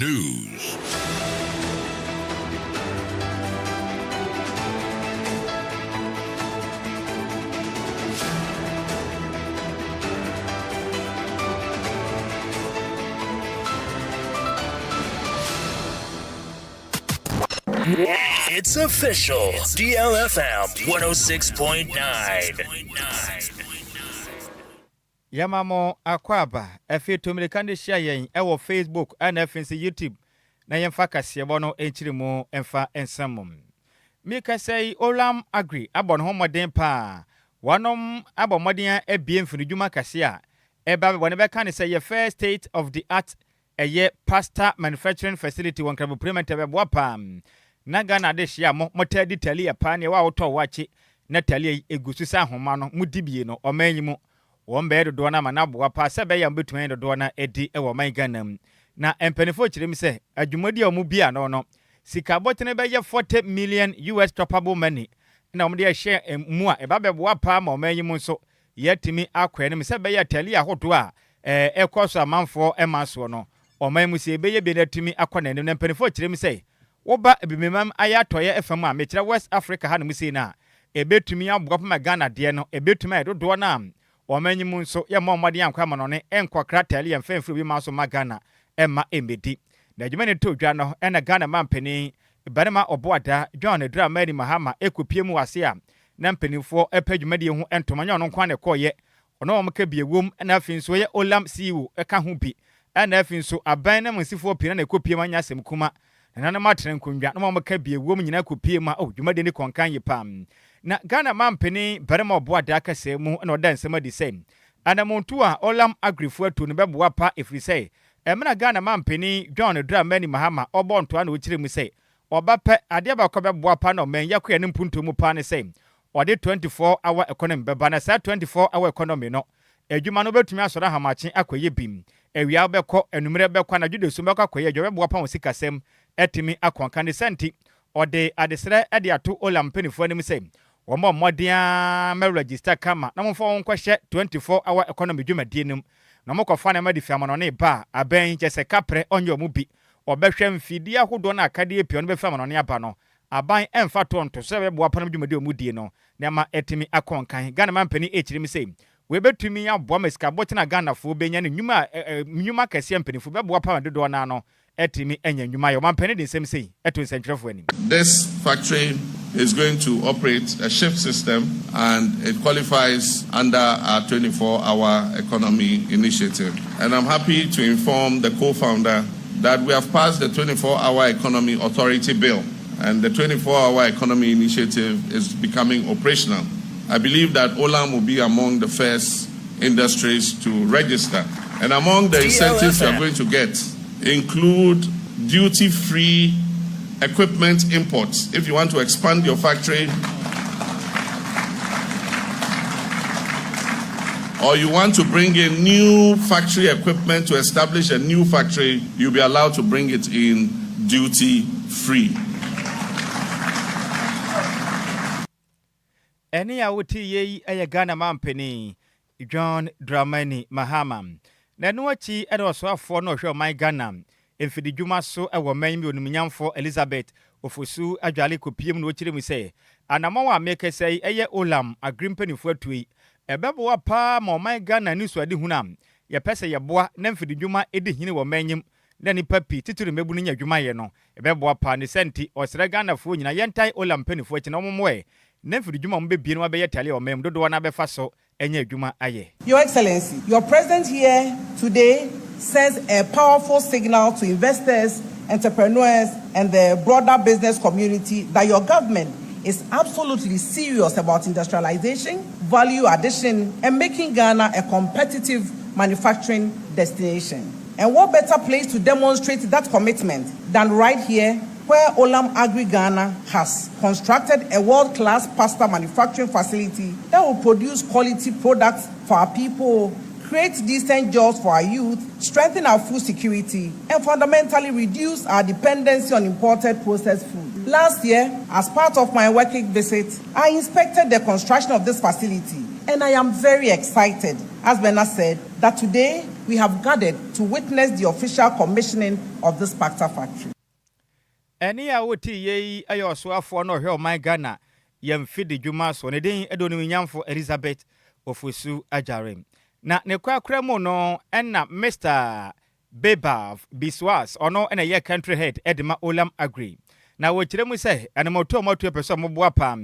News. It's official. DLFM 106.9. Yɛma mo akwaaba. Afei to mmirika no hyia yɛn wɔ Facebook ɛna afei nso YouTube na yɛmfa kaseɛbɔ no nkyiri mu mfa nsɛm mu. Mekasa yi, Olam Agri abɔ ne ho mmɔden paa. Wɔnom abɔ mmɔden abie mfinidwuma kɛse a ɛba wɔne bɛka ne sɛ yɛ first state of the art ɛyɛ pasta manufacturing facility wɔ Nkramoprema, nti ɛbɛboa paa na Ghana de hyia mo motaa di talia paa. Neɛ wa wotɔ wakye na talia yi egu so sɛ ahoma no modi bie no, ɔman yi mu wɔn bɛyɛ dodoɔ no ama no aboa paa sɛ ɛbɛyɛ a mobɛtumi ayɛ dodoɔ no adi wɔ ɔman Ghana mu. Na mpanimfoɔ kyerɛ mu sɛ adwumadi a wɔn bi ano no, sika abɔtene bɛyɛ 40 million US choppable money na wɔde ahyɛ mu a ɛba bɛboa paa ma ɔman yi mu nso yɛatumi akɔ anim sɛ ɛbɛyɛ talia ahodoɔ a ɛkɔ so amanfoɔ ɛma soɔ no, ɔman mu sɛ ɛbɛyɛ bi no atumi akɔ n'anim. Na mpanimfoɔ kyerɛ mu sɛ woba ebimimam ayɛ atɔeɛ fam a, mekyerɛ West Africa ha nom sei no a, ɛbɛtumi aboa pama Ghana deɛ no ɛbɛtumi ayɛ dodoɔ no a ɔman yi mu nso yɛmmɔ mmɔden ankɔ amanɔne ɛnkɔkra talia mfɛmfiri bi ma so ma Ghana ɛma ɛmmɛdi. Na adwuma no to dwa no, ɛna Ghana mampanin barima ɔboada John Dramani Mahama ɛkɔpie mu wase a na mpanimfoɔ ɛpɛ dwumadie ho ntoma nyɛ ɔno nko a na ɛkɔɔyɛ, ɔno wɔn ka bi ewom, ɛna afei nso ɛyɛ Olam CEO ɛka ho bi, ɛna afei nso aban na munsifoɔ pii na ɛkɔpie mu anya asɛm kuma nananom atena nkonnwa na wɔn ka bi ewom nyinaa kɔpie mu a, oh, dwumadie ne kɔnkan yi paa. Na Ghana mampanin barima ɔboada kɛseɛ mu na ɔda nsɛm adi sɛ anamontu a Olam Agrifoɔ atu no bɛboa pa, ɛfiri sɛ ɛmena Ghana mampanin John Dramani Mahama ɔbɔ ntoa na ɔkyerɛ mu sɛ ɔba pɛ, adeɛ baako bɛboa pa na ɔman yɛkɔɛ ne mpuntuo mu paa ne sɛ ɔde 24 hour economy bɛba. Na saa 24 hour economy no, adwuma no wobɛtumi asɔre ahamakye akɔyɛ bim, awia bɛkɔ, anummerɛ bɛkɔ, anadwo de sum bɛkɔ akɔyɛ adwuma, bɛboa pa wɔ sikasɛm atumi akɔnka ne sɛ. Nti ɔde adesrɛ de ato Olam mpanimfoɔ anim sɛ wɔmmɔ mmɔden a mɛ register kama na momfa wɔn nkɔhyɛ 24 hour economy dwumadie no mu na wɔkɔfa nneɛma de fi amanɔne ba a, abɛn kyɛ sɛ kaprɛ ɔnyɛ ɔmo bi, ɔbɛhwɛ mfidie ahodoɔ no akadeɛ pii ɔno bɛfi amanɔne aba no, aban ɛmfa to nto sɛ ɛbɛboa panam dwumadie a ɔmo die no nneɛma atumi akɔ nkan. Ghana mampanin ɛkyerɛ mu sɛ wɔbɛtumi aboa ma sika bɔtena Ghanafoɔ bɛnya ne nnwuma nnwuma kɛseɛ, mpanimfoɔ bɛboa pa dodoɔ no ano ɛtumi anya nnwuma yɛ. Ɔmampanin de nsɛm sei ɛto nsɛntwerɛfoɔ anim. This factory is going to operate a shift system and it qualifies under our 24 hour economy initiative. And I'm happy to inform the co founder that we have passed the 24 hour economy authority bill and the 24 hour economy initiative is becoming operational. I believe that Olam will be among the first industries to register. And among the incentives you are going to get include duty free equipment imports. If you want to expand your factory or you want to bring in new factory equipment to establish a new factory, you'll be allowed to bring it in duty free. Ɛne a wote yie yi yɛ Ghana mampanin John Dramani Mahama. Na ɛno akyi, ɛna ɔsoafoɔ no ɔhwɛ ɔman Ghana mfididwuma so wɔ ɔman mi, onimnyamfoɔ Elizabeth Ofosu Adwale, kɔpiem na ɔkyerɛ mu sɛ anammɔn a mekasa yi ɛyɛ Olam Agri mpanimfoɔ atuo yi ɛbɛboa paa ma ɔman Ghana ne suadehunu a yɛpɛ sɛ yɛboa na mfididwuma ɛdi hene wɔ ɔman nyim na nipa pii titiri mmɛbu no nya adwuma yɛ no, ɛbɛboa paa. Ne sɛ nti ɔsrɛ Ghanafoɔ nyinaa yɛntae Olam mpanimfoɔ akyi na wɔmmoɛ na mfididwuma a wɔbɛbie no abɛyɛ tale a ɔman mu dodoɔ no abɛfa so ɛnyɛ adwuma ayɛ. Your Excellency, your presence here today sends a powerful signal to investors, entrepreneurs, and the broader business community that your government is absolutely serious about industrialization, value addition, and making Ghana a competitive manufacturing destination. And what better place to demonstrate that commitment than right here, where Olam Agri Ghana has constructed a world class pasta manufacturing facility that will produce quality products for our people, create decent jobs for our youth, strengthen our food security, and fundamentally reduce our dependency on imported processed food. Last year, as part of my working visit, I inspected the construction of this facility, and I am very excited. As Bernard said, that today we have gathered to witness the official commissioning of this pasta factory. Ɛnne a wotee yei yi yɛ ɔsoafoɔ no ɔhwɛ ɔman Ghana yɛn mfidi dwuma so. Ne din de Onimuonyamfo Elizabeth Ofosu Agyare. Na ne korakora mu no na Mister Bebav Biswas, ɔno na ɛyɛ Country Head de ma Olam Agri. Na wɔkyerɛ mu sɛ anamɔtuo a wɔatu pɛ sɛ wɔboa paa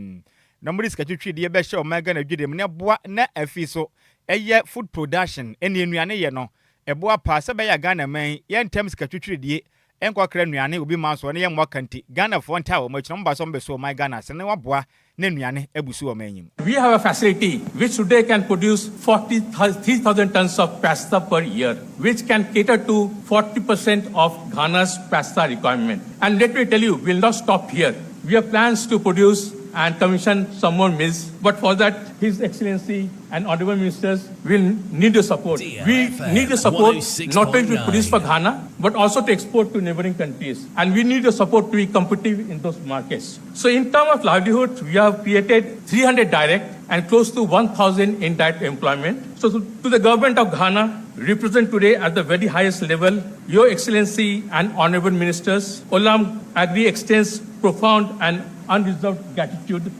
na wɔde sika twitwideɛ bɛhyɛ ɔman Ghana adwidie mu na ɛboa na afei so ɛyɛ food production ne nnuane yɛ no ɛboa paa sɛ ɛbɛyɛ a Ghana man yɛntɛm sika twitwiridie nkɔkra nnuane obi man soɔ na yɛmmoa ka nti Ghanafoɔ ntaa wɔn akyi na wɔba sɛ wɔbɛso ɔman Ghana ase na wɔaboa na nnuane abu so wɔ ɔman yi mu. We have a facility which today can produce 43,000 tons of pasta per year, which can cater to 40% of Ghana's pasta requirement. And let me tell you, we'll not stop here. We have plans to produce and commission some more mills, but for that, His Excellency and Honorable Ministers will need your support. We need your support not only to produce for Ghana, but also to export to neighboring countries. And we need your support to be competitive in those markets. So in terms of livelihood, we have created 300 direct and close to 1,000 indirect employment. So to the government of Ghana, represent today at the very highest level, Your Excellency and Honorable Ministers, Olam Agri extends profound and unreserved gratitude.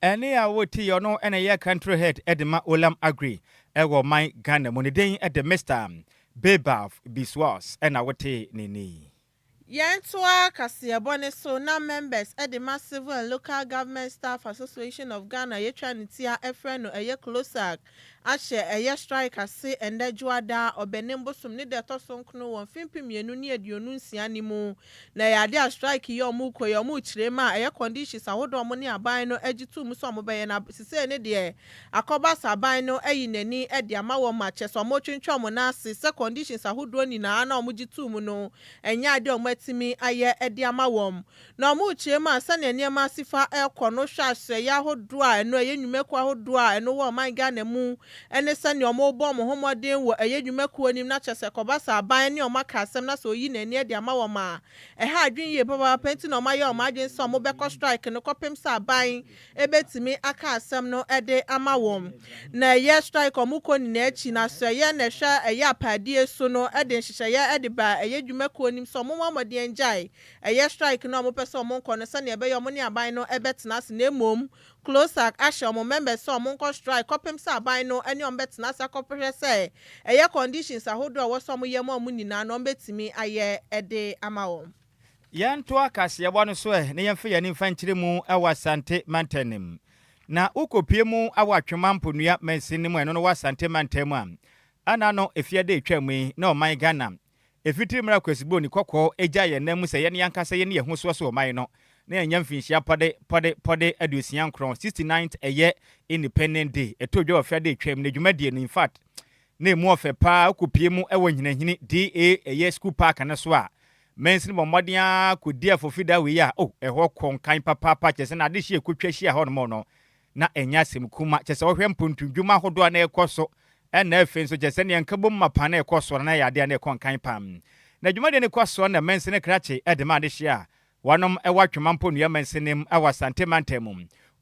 Ɛnne a wote yi, ɔno na ɛyɛ Country Head de ma Olam Agri wɔ ɔman Ghana mu. Ne din de Mister Bebav Biswas na wote ne nne yi. Yɛntoa kaseɛbɔ no so na members de ma Civil and Local Government Staff Association of Ghana yɛtwa ne tia frɛ no ɛyɛ CLOSAG ahyɛ ɛyɛ strike ase ɛndɛ Dwoada Ɔbɛnem bosom ne da ɛtɔ so nkono wɔ mfe 2026 no mu. Na ɛyɛ ade a strike yi a ɔmo kɔ yi ɔmo kyerɛ mu a ɛyɛ conditions ahodoɔ ɔmo ne aban no agye to mu sɛ ɔmo bɛyɛ na sisei ne deɛ akɔba sɛ aban no ayi n'ani de ama wɔn ma kyɛ sɛ ɔmo twentwɛn ɔmo nan ase sɛ conditions ahodoɔ nyinaa na ɔmo gye to mu no ɛnyɛ ade a ɔmo atumi ayɛ de ama wɔn. Na ɔmo rekyerɛ mu a sɛnea nneɛma asi fa ɛrekɔ no hwɛ ahyɛeɛ ahodoɔ a ɛno ɛyɛ nnwumakuo ahodoɔ a ɛno wɔ ɔman Ghana mu ɛne sɛnea ɔmo bɔ ɔmo ho mmɔden wɔ ɛyɛ nnwumakuo nim na kyerɛ sɛ kɔba sɛ aban ne ɔmo aka asɛm na sɛ oyi n'ani de ama wɔn a ɛha adwene yie papaapa nti na ɔmo ayɛ ɔmo adwene sɛ ɔmo bɛkɔ strike no kɔpem sɛ aban ebetumi aka asɛm no de ama wɔn. Na ɛyɛ strike ɔmo kɔ nyinaa akyi na so ɛyɛ na ɛhwɛ ɛyɛ apaadie so no de nhyehyɛeɛ de ba ɛyɛ dwumakuo nim sɛ ɔmo mmɔ mmɔden gyae ɛyɛ strike no a ɔmo pɛ sɛ ɔmo nkɔ no sɛnea ɛbɛyɛ ɔmo ne aban no ɛbɛtena ase. Na emom CLOSAG ahyɛ ɔmo members sɛ ɔmo nkɔ strike kɔpem sɛ aban no ne ɔmo bɛtena ase akɔhwɛ sɛ ɛyɛ conditions ahodoɔ a ɛwɔ sɛ ɔmo yɛ ma ɔmo nyinaa no ɔmo bɛtumi ayɛ de ama wɔn. Yɛntoa kaseɛbɔ no so ɛ na yɛmfa yɛn ani mfa nkyerɛ mu wɔ Asante mantam no mu. Na wokɔpue mu wɔ Atwema Mponua mansin no mu a ɛno no wɔ Asante mantam mu a, ɛna no efiada etwa mu yi na ɔman Ghana efitiri mmerɛ Kwasi Broni kɔkɔɔ egya yɛn nan mu sɛ yɛn ankasa yɛne yɛn ho soɔ so ɔman no na yɛnya mfinhyia pɔde pɔde pɔde 69, 69th ɛyɛ Independent Day ɛtɔ dwa wɔ fiada etwa mu. Na dwumadie no in fact na emu ɔfɛ paa. Wokɔpue mu wɔ Nyinahini da ɛyɛ school park no so a mansini bɔ mmɔden ara kɔdi afofida wei a oh ɛhɔ kɔ nkan papaapa, kyerɛ sɛ na adehye ɛkɔtwa hyia hɔ nom no na ɛnyɛ asɛm kuma. Kyerɛ sɛ wɔhwɛ mpontodwuma ahodoɔ a na ɛkɔ so ɛna afei nso kyerɛ sɛ neɛ nkabom mapa na ɛkɔ soɔ no na ɛyɛ adeɛ a na ɛkɔ nkan pam. Na dwumadie no kɔ soɔ na mansini krakye ɛde ma adehye a wɔnom ɛwɔ Atwema Mponua mansini mu ɛwɔ Asante mantam mu,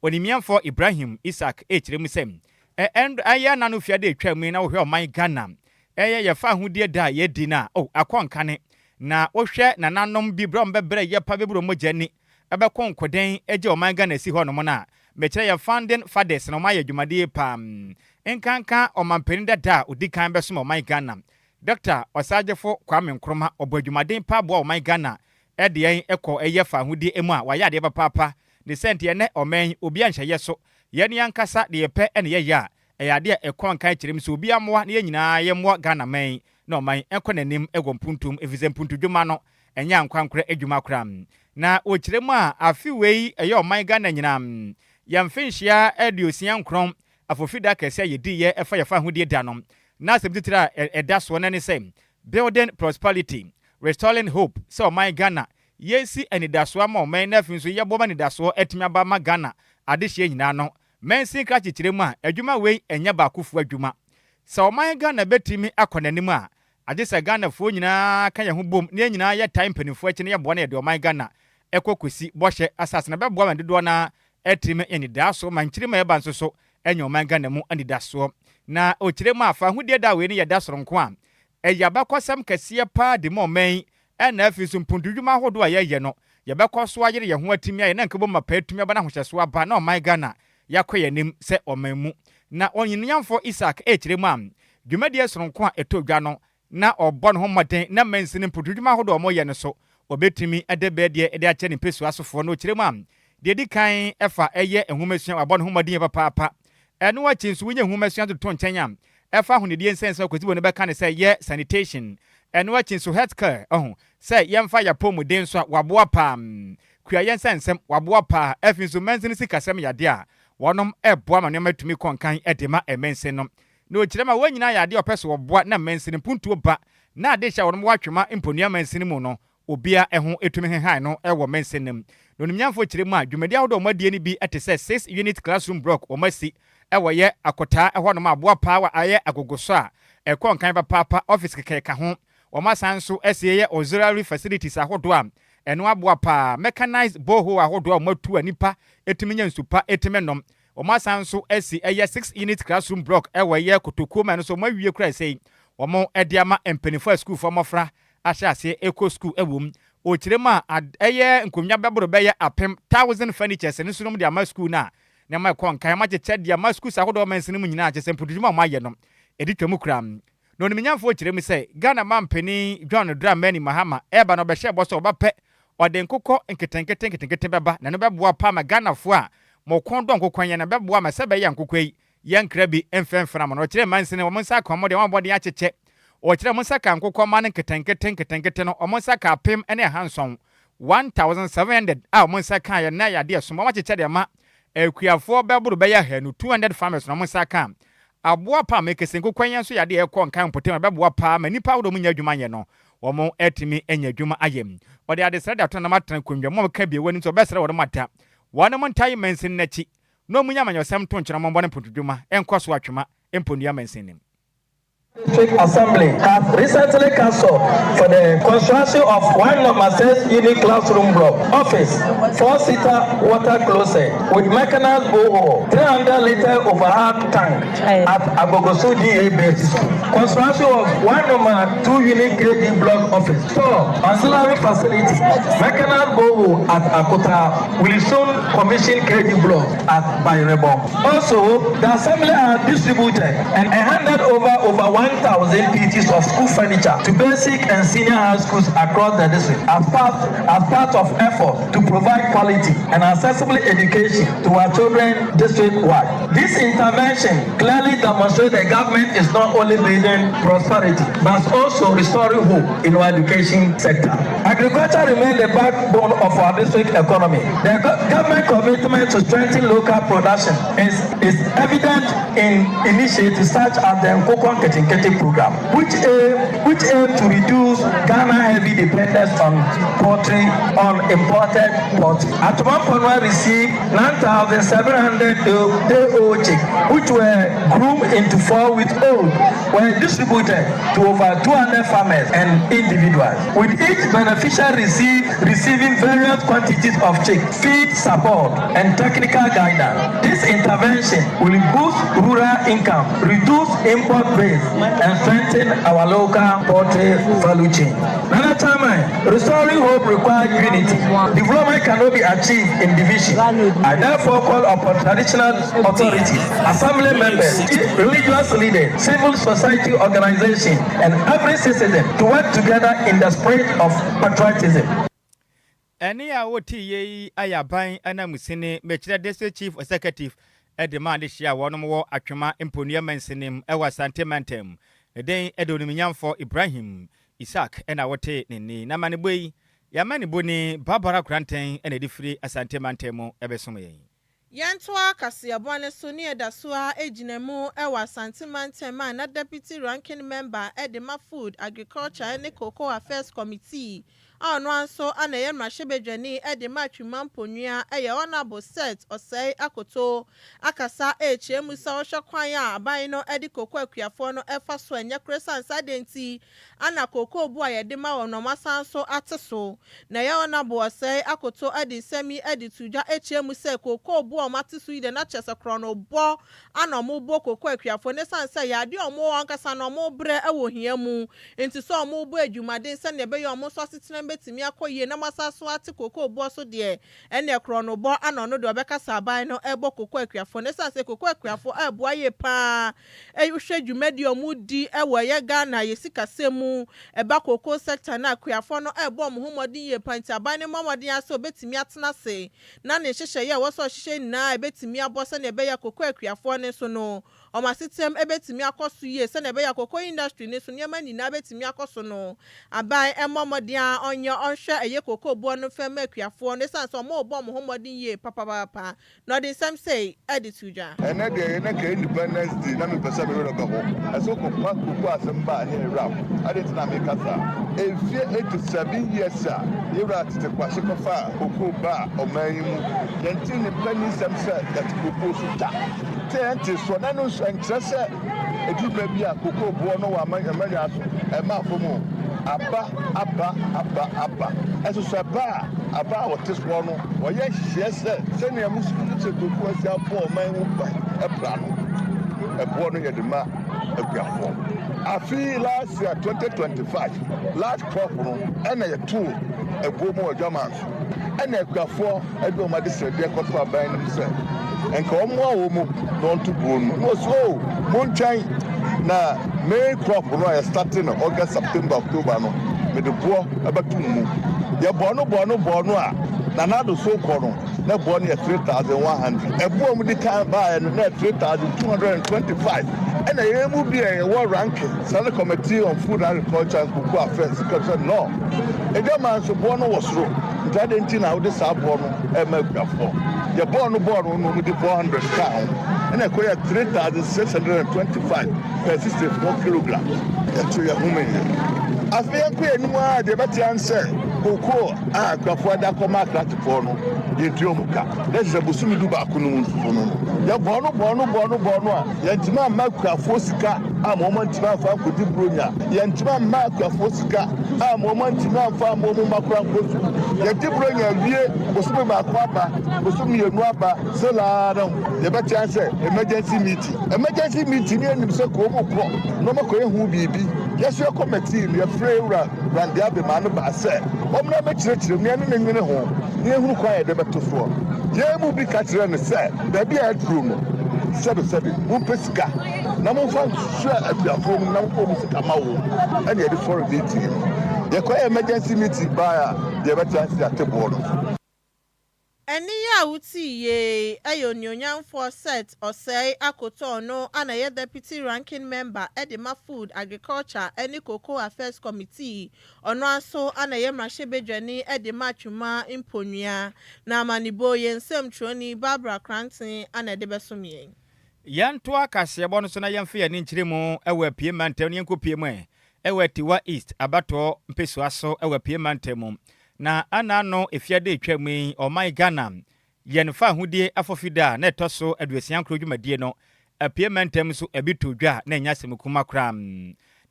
Onimiamfoɔ Ibrahim Isaac, ɛkyerɛ mu sɛ ɛyɛ ana no fiade atwa mu yi na wohwɛ ɔman Ghana ɛyɛ yɛfa ahodie da a yɛdi no a oh akɔ nkane. Na wohwɛ nananom bi berɛ a ɔmbɛbrɛ yɛ pa bɛburo mogya ni ɛbɛkɔ nkoden agye ɔman Ghana si hɔ nom no a mekyerɛ yɛ founding fathers na ɔmayɛ adwumadeɛ paa, nkanka ɔmampanin dada a ɔdi kan bɛsom ɔman Ghana, Dr. Ɔsagyefo Kwame Nkrumah. Ɔbɔ adwumaden pa boa ɔman Ghana ɛde yɛn ɛkɔ ɛyɛ fa ahodie mu a wayɛ adeɛ papaapa ne sɛ nti ɛnɛ ɔman obi anhyɛyɛ so yɛn ankasa deɛ yɛpɛ ɛne yɛyɛ a ɛyɛ adeɛ a ɛkɔ nkan kyerɛ mu sɛ obi amoa na yɛn nyinaa yɛmmoa Ghana man na ɔman ɛnkɔ n'anim ɛwɔ mpuntum, ɛfiri sɛ mpuntudwuma no ɛnyɛ ankorankorɛ adwuma koraa. Na wɔkyerɛ mu a afe wei ɛyɛ ɔman Ghana nyinaa yɛmfe nhyia 69 afofida kɛse a yɛdiiɛ ɛfa yɛfa ahodie da no na asɛm titiri a ɛda soɔ no ne sɛ "Building Prosperity, Restoring Hope", sɛ ɔman Ghana yɛsi anidasoɔ ama ɔman na afei nso yɛbɔ ma anidasoɔ atumi aba ma Ghana adehyeɛ nyinaa no. Mansin krakyekyerɛ mu a adwuma wei ɛnyɛ baakofoɔ adwuma. Sɛ ɔman Ghana bɛtumi akɔ n'anim a, agye sɛ Ghanafoɔ nyinaa ka yɛn ho bom na yɛn nyinaa yɛtae mpanimfoɔ akyi na yɛboa na yɛde ɔman Ghana ɛkɔ kɔsi bɔhyɛ asase na bɛboa ma dodoɔ no atumi anidasoɔ ma nkyiri ma ɛba nso so ɛnyɛ ɔman Ghana mu anidasoɔ. Na ɔkyerɛ mu a, fahodie da wei no yɛ da soronko a ɛyɛ abakɔsɛm kɛseɛ paa de ma ɔman yi, ɛna afei nso mpuntudwuma ahodoɔ a yɛyɛ no, yɛbɛkɔ so ayere yɛn ho atumi ayɛ na nkabom mapa atumi aba na ahohyɛsoɔ aba na ɔman Ghana yɛakɔ yɛn anim sɛ ɔman mu. Na Ɔnyenunyamfoɔ Isaac rekyerɛ mu a, dwumadie sononko a ɛtɔ dwa no na ɔbɔ ne ho mmɔden na mansini mpuntudwuma ahodoɔ a wɔyɛ no so ɔbɛtumi de bɛɛ deɛ de akyerɛ ne mpɛsua sofoɔ. Na ɔkyerɛ mu a, deɛ ɛdi kan ɛfa ɛyɛ nwomasua, wabɔ ne ho mmɔden yie papaapa. Ɛno akyi nso wonya nwomasua de to nkyɛn a, ɛfa ahonidie nsɛnsɛm a Kwasi Bono bɛka ne sɛ yɛ sanitation. Ɛno akyi nso health care, ɔho sɛ yɛmfa yɛn apɔmuden nso a, waboa paa. Kuayɛ nsɛnsɛm, waboa paa. Afei nso mansini sikasɛm yɛ adeɛ a wɔnom boa ma nneɛma tumi kɔ nkan de ma mansini no. Na ɔkyerɛ ma wɔn nyinaa yɛ adeɛ a ɔpɛ sɛ wɔboa na mansini mpuntuo ba na adehyɛ a wɔnom wɔ atwema mponua mansini mu no obiara ho tumi hehae no wɔ mansini no mu. Na onimnyamfoɔ kyerɛ mu a dwumadie ahodoɔ a wɔn adie no bi te sɛ six unit classroom block wɔn asi wɔ yɛ Akotaa hɔ nom a aboa paa wɔ ayɛ agogoso a ɛkɔ nkan papaapa, office kɛkɛ ka ho. Wɔn asan nso asi yɛ auxiliary facilities ahodoɔ a ɛno aboa paa, mechanized borehole ahodoɔ a wɔn atu a nipa tumi nya nsu pa tumi nom. Wɔn asan nso asi ɛyɛ six unit classroom block wɔ ɛyɛ Kotokuo ma ɛno nso wɔn awie koraa sei wɔn de ama mpaninfoɔ a sukuufoɔ mmɔfra ahyɛ aseɛ rekɔ sukuu wɔ mu. Ɔkyerɛ mu a ɛyɛ nkonnwa bɛboro bɛyɛ apem, thousand furnitures, no nso na wɔde ama sukuu no a nneɛma ɛkɔ nkan. Wɔakyekyɛ de ama sukuus ahodoɔ ɔmansin mu nyinaa kyerɛ sɛ mpuntudwuma a wɔayɛ no ɛdi twam koraa. Na onimnyamfoɔ kyerɛ mu sɛ Ghana manpanin John Dramani Mahama ɛreba no ɔbɛhyɛɛ bɔ sɛ ɔba pɛ ɔde nkokɔ nketenkete nketenkete bɛba na ɛno bɛboa paa ma Ghanafoɔ a mo kɔn dɔ nkokɔ yɛn na ɛbɛboa ma sɛ ɛbɛyɛ a nkokɔ yi yɛnkra bi mfɛmfra mo. Na ɔkyerɛɛ mansini wɔn nsa aka wɔn deɛ wɔabɔ den akyekyɛ. Ɔkyerɛɛ wɔn nsa kaa nkokɔ mma no nketenkete nketenkete no, wɔn nsa kaa 1700, 1,700, a wɔn nsa kaeɛ no, na ɛyɛ adeɛ ɛsom. Wɔakyekyɛ de ama akuafoɔ bɛboro bɛyɛ 200, 200 farmers, na wɔn nsa aka. Aboa pa a mekese nkokɔ yi nso yɛ adeɛ a ɛkɔ nkan mpɔtam a ɛbɛboa paa ma nnipa ahodoɔ a wɔnnya adwuma nyɛ no, wɔatumi anya adwuma ayɛ. Ɔde adesrɛ de ato nam atena nkonnwa mu a wɔka bio wɔ anim sɛ ɔbɛsrɛ wɔn ada wɔn ntae mansini no akyi na ɔmu nyɛ amanyɔsɛm nto nkyene ɔmɔmbɔ ne mpontodwuma nkɔ so atwema mponnua mansin no mu. District Assembly has recently cancelled for the construction of one number six unit classroom block, office, four-seater water closet with mechanized borehole, 300-liter overhead tank at Agogoso DA Basic School. Construction of one number two unit KD block office, store, ancillary facility, mechanized borehole at Akota will soon commission KD block at Bayrebo. Also, the assembly has distributed and handed over over 1,000 pieces of school furniture to basic and senior high schools across the district as part, as part of effort to provide quality and accessible education to our children district-wide. This intervention clearly demonstrates the government is not only building prosperity, but also restoring hope in our education sector. Agriculture remains the backbone of our district economy. The government commitment to strengthen local production is, is evident in initiatives such as the Nkokɔ Nketenkete program, which aim, which aim to reduce Ghana heavy dependence on poultry, on imported poultry. Atwima Mponua received 9,700 day-old chicks, which were groomed into 4 weeks old, were distributed to over 200 farmers and individuals, with each beneficiary receiving various quantities of chick feed support and technical guidance. This intervention will boost rural income, reduce import base, and strengthen our local poultry value chain. Nana Chairman, restoring hope requires unity. Development cannot be achieved in division. I therefore call upon traditional authorities, assembly members, religious leaders, civil society organizations, and every citizen to work together in the spirit of patriotism. Ɛne a wɔte yie yi ayɛ aban ananmusini, mekyerɛ District Chief Executive de maa de hyia a wɔnom wɔ Atwema Mponua mansinim wɔ Asante mantam. Ne den de Onimnyamfo Ibrahim Isaac na wɔte ne nni. Na amanebɔ yi, yɛamanebɔni Barbara Koranteng na ɛde firi Asante mantam mu ɛbɛsom yɛn. Yɛntoa kaseɛbɔ ne so ne yɛda so a gyina mu wɔ Asante mantam a na Deputy Ranking Member de ma Food, Agriculture ne Cocoa Affairs Committee, A ɔno ara nso na ɛyɛ mmarahyɛbadwani de ma Atwima Mponua yɛ Honourable Seth Osei Akoto akasa rekyerɛ mu sɛ ɔhwɛ kwan a aban no de kooko akuafoɔ no fa so a ɛnyɛ korɛ sane sɛ adɛn nti ana kooko bo a yɛde ma wɔn no wɔasan nso ate so. Na ɛyɛ Honourable Osei Akoto de nsɛm yi de to dwa kyerɛ mu sɛ kooko bo a wɔate so yi deɛ na kyerɛ sɛ korɔnobɔ ana wɔbɔ kooko akuafoɔ no ɛsiane sɛ ɛyɛ adeɛ a wɔn ankasa no wɔbrɛ wɔ hia mu nti sɛ wɔrebɔ adwumaden sɛdeɛ ɛbɛyɛ a wɔn nso asetenam bɛtumi akɔ yie na wɔasan so ate kooko boɔ so deɛ ɛnneɛ korɔnobɔ ana ɔno deɛ ɔbɛka sɛ aban no rebɔ kooko akuafoɔ no ɛsiane sɛ kooko akuafoɔ ɛreboa yie pa ara wohwɛ dwumadie a wɔredi wɔ ɛyɛ Ghana yɛ sikasɛm mu ɛba kooko sector no a akuafoɔ no ɛrebɔ wɔn ho mmɔden yie pa nti aban no mmɔ mmɔden ara sɛ ɔbɛtumi atena ase na ne nhyehyɛeɛ a ɛwɔ sɛ ɔhyehyɛ nyinaa ɛbɛtumi abɔ sɛdeɛ ɛbɛyɛ a kooko akuafoɔ no nso no wɔn asetenam bɛtumi akɔ so yie sɛdeɛ ɛbɛyɛ a cocoa industry no so nneɛma nyinaa bɛtumi akɔ so no. Aban mmɔ mmɔden ara ɔnyɛ ɔnhwɛ ɛyɛ cocoa boɔ no mfa mma akuafoɔ no ɛsiane sɛ wɔrebɔ wɔn ho mmɔden yie papaapa na ɔde nsɛm sei de to dwa. Ɛnɛ deɛ yɛ na nka Independence Day na mepɛ sɛ me werɛ bɛho. Ɛsɛ wokɔfa koko asɛm ba a ne yɛ werɛ aho. Adɛn nti na meka saa? Mfeɛ 87 years a yɛwura Tete Kwashe kɔfaa koko baa ɔman yi mu, yɛntee ne mpanisɛm sɛ yɛte koko so da. Sɛ yɛnte soɔ na ɛno nso ɛnkyerɛ sɛ ɛduru berɛ bi a kokoo boɔ no wɔ amannwa so ɛmma fam o. Aba, aba, aba, aba. Ɛso sɛ ɛba a, aba a wɔte soɔ no wɔyɛ nhyehyɛeɛ sɛ sɛnea mosusu sɛ kokoo asi abɔ ɔman ho ban ɛbra no, ɛboɔ no yɛde ma akuafoɔ. Afe yi last year 2025 last crop no ɛna yɛtoo ɛboɔ mu wɔ Adwaman so ɛna akuafoɔ de wɔn adesrɛdeɛ kɔto aban no mu sɛ nka wɔmmoa wɔn mu na wɔnto buo no na wɔsi o oh, montwɛn na main crop no a yɛstate no August, September, October no mede boɔ ɛbɛto mu. Yɛbɔɔ no bɔɔ no bɔɔ no a Nana Addo so kɔ no na boɔ no yɛ 3100. Ɛboɔ a wɔde kan baeɛ no na yɛ 3225. Ɛna yɛn mu bi a yɛwɔ ranking Senate Committee on Food and Agriculture and Cocoa Affairs ka sɛ no, adwaman nso boɔ no wɔ soro. Nti adɛn nti na wode saa boɔ no rema akuafoɔ? Yɛbɔɔ no bɔɔ no na wɔde 400 kaa ho, ɛna ɛkɔyɛɛ 3,625 per 64 kilograms. Yɛto yɛn home yɛ. Afei yɛnkɔ yɛn anim ara deɛ ɛbɛte ara ne sɛ kokoo a akuafoɔ de akɔma akrakyefoɔ no, yɛntua wɔn ka. Na kyerɛ sɛ bosome du baako no mu nso no, yɛbɔɔ no bɔɔ no bɔɔ no bɔɔ no a, yɛantumi amma akuafoɔ sika amma wɔn antumi amfa ankɔdi Buronya. Yɛantumi amma akuafoɔ sika amma wɔn antumi amfa amma wɔn mma koraa ankɔ sukuu. Yɛdi Buronya awie, bosome baako aba, bosome mmienu aba, still ara no, yɛbɛte ara sɛ emergency meeting. Emergency meeting no yɛnim sɛ kɔ wɔn kɔ na wɔakɔyɛ ho biribi. Yɛn nso yɛkɔ mɛtee no, yɛfrɛɛ yɛn wura Randy Abbey maa no baa sɛ ɔmmra mmɛkyerɛkyerɛ mu na yɛne no nnwene ho na yɛnhunu kwan a yɛde bɛto soɔ. Yɛn mu bi ka kyerɛɛ no sɛ baabi a aduro no, sɛbesɛbe, mompɛ sika na momfa nsoɛ akuafoɔ no mu na momfa wɔn sika ma wɔn, ɛna yɛde sɔre meeting no. Yɛkɔyɛɛ emergency meeting baeɛ a, deɛ yɛbɛte ase yɛate boɔ no so. Ɛnne yi a wotii yei yɛ Onuonyamfoɔ Seth Osei Akoto ɔno na ɛyɛ Deputy Ranking Member de ma Food, Agriculture ne Cocoa Affairs Committee, ɔno ara nso na ɛyɛ Mmarahyɛbadwani de ma Twuma Mponua. Na amanebɔ yi, yɛn nsɛmtwerɛni Barbara Koranteng na ɛde bɛsom yɛn. Yɛntoa kaseɛbɔ no so na yɛmfa yɛn ani nkyerɛ mu wɔ Apue Mantam na yɛnkɔpue mu ɛ wɔ Atiwa East abatoɔ mpesua so wɔ Apue Mantam mu. Na ana ano efiada a etwa mu yi, ɔman Ghana yɛn fahodie afɔfida a na ɛtɔ so 69 dwumadie no, Apue mantam nso ɛbi too dwa a na ɛnyɛ asɛm kuma koraa.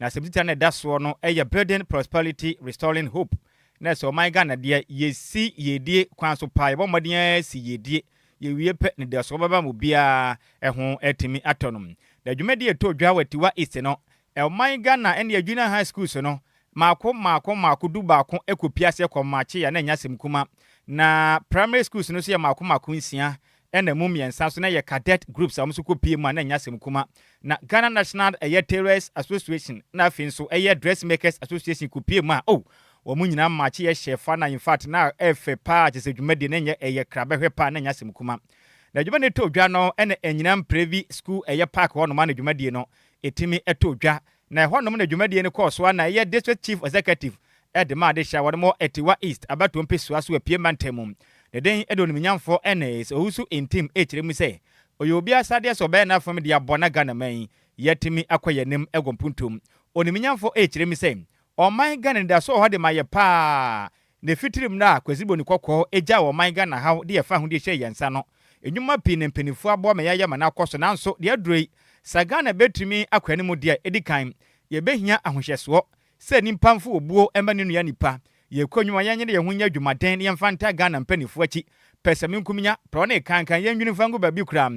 Na asɛm titire a na ɛda soɔ no yɛ Building Prosperity, Restoring Hope. Na ɛsɛ ɔman Ghana deɛ yɛsi yiedie kwan so paa, yɛbɔ mmɔden ara si yiedie, yɛwie pɛ anidasoɔ bɛba ma obiara ho atumi atɔ no. Na dwumadie a ɛtɔɔ dwa wɔ Atiwa East no, Ɔman Ghana ne Junior High Schools no maako maako maako 11 kɔ pie aseɛ kɔ Maakye a na ɛnyɛ asɛm kuma. Na Primary Schools no nso yɛ maako maako nsia ɛna ɛmu mmiɛnsa nso na ɛyɛ Cadet Groups a wɔn nso kɔ pie mu a na ɛnyɛ asɛm kuma. Na Ghana National ɛyɛ Tailors Association na afei nso ɛyɛ Dressmakers Association kɔ pie mu a oh wɔn nyinaa Maakye yɛ hyɛ fa na infact na ɛfɛ paa kyerɛ sɛ dwumadie no ɛnyɛ ɛyɛ krabɛhwɛ paa na ɛnyɛ asɛm kuma. Na dwumadie no tɔ dwa no ɛna Anyinam Previ School ɛyɛ park hɔ nom a na dwumadie no ɛtumi too dwa, na ɛhɔnom na dwumadie no kɔɔ so a na ɛyɛ District Chief Executive de maa adehye a wɔnom wɔ Atiwa East abatoɔ mpesua so Apue mantam mu. Ne den de onimnyamfoɔ Ernest Owusu Ntim rekyerɛ mu sɛ ɔyɛ obi asadeɛ sɛ ɔbɛyɛ n'afam de abɔ na Ghana man yi yɛatumi akɔ yɛn anim wɔ mpuntuom. Onimnyamfoɔ rekyerɛ mu sɛ ɔman Ghana anidasoɔ wɔ hɔ de ma yɛ paa. Na ɛfitiri mmerɛ a Kwasi Boni Kɔkɔɔ gyaa ɔman Ghana haw de yɛfa ahodie hyɛɛ yɛn nsa no, nnwuma pii na mpaninfoɔ aboa ma yɛayɛ ma no akɔ so nanso deɛ aduro yi, sɛ Ghana bɛtumi akɔ anim deɛ, ɛdi kan, yɛbɛhia ahohyɛsoɔ sɛ nnipa mfa obuo mma ne nua nipa. Yɛkɔ nnwuma, yɛnyere yɛn ho nyɛ adwumaden na yɛmfa ntaa Ghana mpaninfoɔ akyi. Pɛsɛmenkominya, prɔ ne kankan, yɛnnwene mfa ngu baabi koraa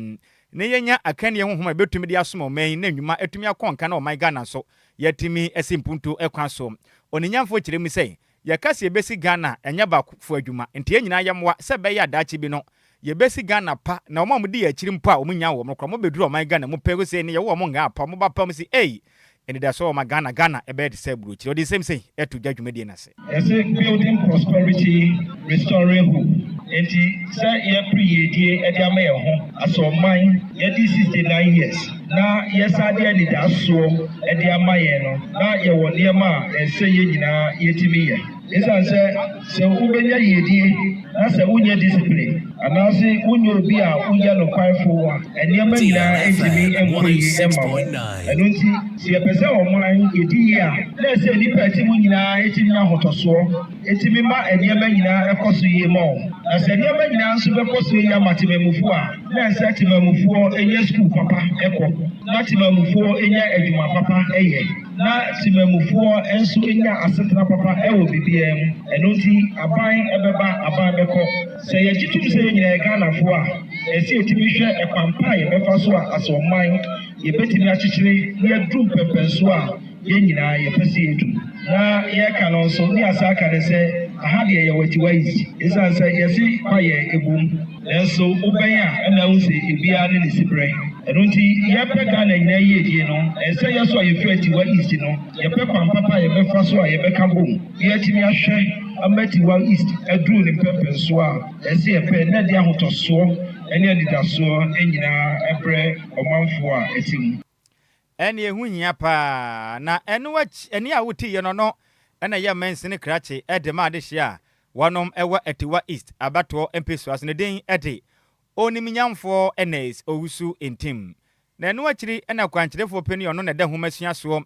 na yɛnya akannie honhom a yɛbɛtumi de asom ɔman yi na nnwuma atumi akɔ nka na ɔman Ghana nso yɛatumi asi mpuntuo kwan so. Oninyamfoɔ kyerɛ mu sɛ, Yɛka sɛ yɛbɛsi Ghana a, ɛnyɛ baakofoɔ adwuma, nti yɛn nyinaa yɛmmoa sɛ ɛbɛyɛ a daakye bi no, yɛbɛsi Ghana pa na wɔn a wɔdi yɛn akyiri mpo a wɔn nnya wɔn koraa, wɔbɛduru ɔman Ghana mu pɛ, sei ne yɛwo wɔn ngaa pa, wɔba pa, wɔsi ei, anidasoɔ wɔ ma Ghana, Ghana ɛbɛyɛ te sɛ aburokyire. Ɔde nsɛm sei to dwa dwumadie no ase. Yɛse building prosperity, restoring hope. Enti sɛ yɛpere yiedie de ama yɛn ho as ɔman, yɛadi 69 years na yɛsan de anidasoɔ de ama yɛn no, na yɛwɔ nneɛma a ɛsɛ yɛn nyinaa yɛtumi yɛ. Esiane sɛ sɛ wobɛnya yiedie na sɛ wonyɛ discipline anaase wonyɛ obi a woyɛ nokwarefo a, nneɛma nyinaa ntumi nkɔ yie mma wo. Ɛno nti, sɛ yɛpɛ sɛ ɔman yɛdi yie a, na ɛsɛ nnipa a ɛte mu nyinaa tumi nya ahotɔsoɔ, ɛtumi ma nneɛma nyinaa kɔ so yie ma wɔn. Na sɛ nneɛma nyinaa nso bɛkɔ so yie ama temanmufoɔ a, na ɛsɛ temanmufoɔ nya sukuu papa kɔ, na temanmufoɔ nya adwuma papa yɛ, na temanmufoɔ nso nya asetena papa wɔ biribiara mu. Ɛno nti, aban bɛba, aban bɛkɔ. Sɛ yɛgye tom sɛ yɛn nyinaa yɛ Ghanafoɔ a, ɛsɛ yɛtumi hwɛ kwan pa a yɛbɛfa so a as ɔman yɛbɛtumi akyekyere na yɛaduru mpɛnpɛnsoɔ a yɛn nyinaa yɛpɛ sɛ yɛdu. Na yɛreka no nso, ne yɛasan aka no sɛ, aha deɛ yɛwɔ Atiwa East. Ɛsiane sɛ yɛse kwaeɛ ɛbom, nanso wobɛn a ɛna wohu sɛ ebiara ne ne siberɛ. Ɛno nti yɛpɛ Ghana nyinaa yiedie no, ɛsɛ yɛn nso a yɛfiri Atiwa East no, yɛpɛ kwan papa a yɛbɛfa so a yɛbɛka bom na yɛatumi ahwɛ ama Atiwa East aduru ne mpɛnpɛnsoɔ a ɛsɛ yɛpɛ na ɛde ahotɔsoɔ ne anidasoɔ nyinaa brɛ ɔmanfoɔ a ɛte mu. Ɛnne ɛho hia paa. Na ɛno akyi, ɛnne a wotiiɛ no, ɔno na ɛyɛ mansini krakye de ma adehyeɛ a wɔnom wɔ Atiwa East abatoɔ mpesua so. Ne din de Onimnyamfoɔ Ernest Owusu Ntim. Na ɛno akyiri na kwankyerɛfoɔ panin a ɔno na ɛda nhomasua soɔ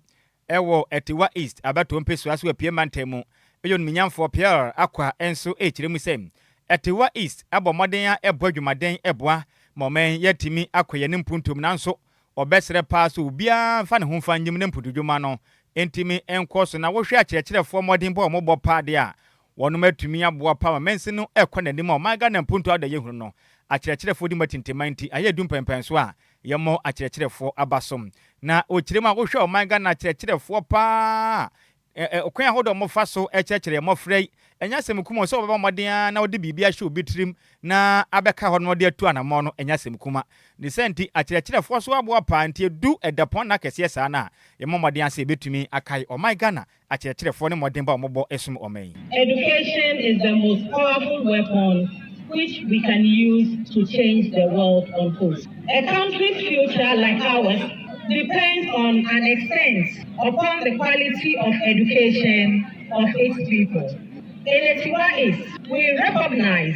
wɔ Atiwa East abatoɔ mpesua so Apue mantam mu yɛ Onimnyamfoɔ Pierre Akwa nso rekyerɛ mu sɛ Atiwa East abɔ mmɔden a ɛbɔ adwumaden boa ma ɔman yi atumi akɔ yɛn mpuntuom nanso Wɔbɛsrɛ paa sɛ obiara mfa ne ho mfa nnyim ne mpotudwuma no ntumi nkɔ so. Na wohwɛ akyerɛkyerɛfoɔ mmɔdenbɔ a wɔbɔ paa deɛ a, wɔnom atumi aboa paa ma mansin no ɛkɔ n'anim a ɔman Ghana mpuntuo adɔeɛ hunu no. Akyerɛkyerɛfoɔ di mu atintimma nti ayɛ du mpɛnpɛnsoɔ a yɛmmɔ akyerɛkyerɛfoɔ aba so. Na ɔkyerɛ mu a wohwɛ ɔman Ghana akyerɛkyerɛfoɔ paa a, Ɔkwan ahodoɔ a wɔfa so kyerɛkyerɛ mmɔfra yi, ɛnyɛ asɛm kuma o, sɛ wɔbɛbɔ mmɔden ara na wɔde biribi ahyɛ obi tirim na abɛka hɔ na wɔde atu anammɔn no, ɛnyɛ asɛm kuma. Ne saa nti, akyerɛkyerɛfoɔ so aboa paa, nti ɛdu dapɔnna kɛseɛ saa no a, yɛmmɔ mmɔden ara sɛ yɛbɛtumi akae ɔman Ghana akyerɛkyerɛfoɔ ne mmɔdenbɔ a wɔbɔ som ɔman yi. Education is the most powerful weapon which we can use to change the world on foot. A country's future like ours depends on an extent upon the quality of education of its people. In Atiwa East, we recognize